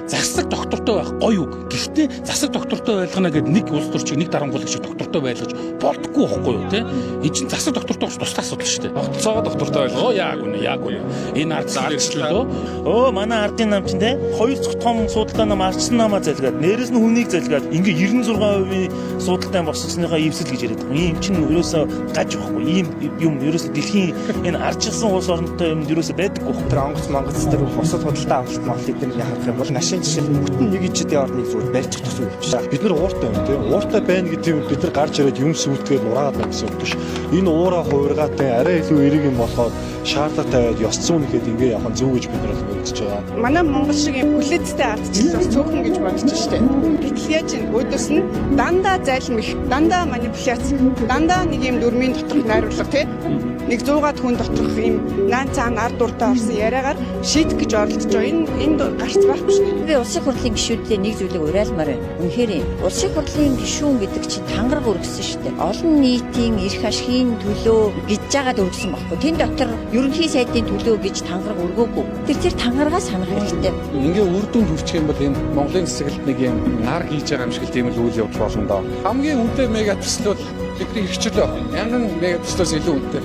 Засаг доктортой байх гоё үг. Гэхдээ засаг доктортой байлгана гэд нэг улс төрчийг, нэг дарангуулагч шиг доктортой байлгаж болдгоо байхгүй юу, те? Энд чинь засаг доктортой бас тусдаа асуудал шүү дээ. Тогтолцоогоо доктортой байлгах. Оо, яг үнэ, яг үнэ. Энэ ардчлал төлөө Өө, манай ардын нам чинь те хоёр дахь том судалтай нам ардчсан намаа залгаад, нэрээс нь хүнийг залгаад, ингээ 96% судалтай босгосныхаа эвсэл гэж яриад байгаа. Ийм чинь ерөөсөө гаж байхгүй. Ийм юм ерөөсөө дэлхийн энэ ардчилсан улс оронтой юм ерөөсөө байдаггүй байхгүй. Тэр онгоц монгоц, тэр бусад худалдаа авалт Монгол эдгээр харах юм бол машин жишээ нь бүтэн нэг ижидийн орныг зүгээр барьчих тусам юм биш. Бид нар ууртай байна, тийм. Ууртай байна гэдэг юм, бид нар гарч ирээд юм сүйтгээд нураагаад байна гэсэн үг биш. Энэ уураа хувиргаатай арай илүү эерэг юм болоход шаардлага тавиад ёс зүйн нэхэд ингээ явах нь зөв гэж бид нар бол үзэж байгаа. Манай Монгол шиг юм хүлээцтэй ардчил бас цөөхөн гэж бодож штэ. Гэтэл яаж юм, өөдөөс нь дандаа зайлмих, дандаа манипуляц, дандаа нэг юм дүрмийн доторх найруулга, тий. Нэг 100-аад хүн доторх юм наан цаана ард урдаа орсон яриагаар шийдэх гэж оролдож байгаа. Энэ энд гарц байхгүй шүү дээ. Би улсын хурлын гишүүдтэй нэг зүйлийг уриалмаар байна. Үнэхээр юм. Улсын хурлын гишүүн гэдэг чинь тангараг өргөсөн шүү дээ. Олон нийтийн эрх ашигын төлөө гэж жагаад өргөсөн байхгүй. Тэн дотор ерөнхий сайдын төлөө гэж тангараг өргөөгүй. Тэр тангарагаас санах хэрэгтэй. Ингээ үр дүнд хүрчих юм бол энэ Монголын засаглалд нэг юм нар хийж байгаа юм шиг л тийм л үйл явдал болно доо. Хамгийн үнэтэй мега төсөл бол бидний эрхчлөө. Мянган мега төслөөс илүү үнэтэй.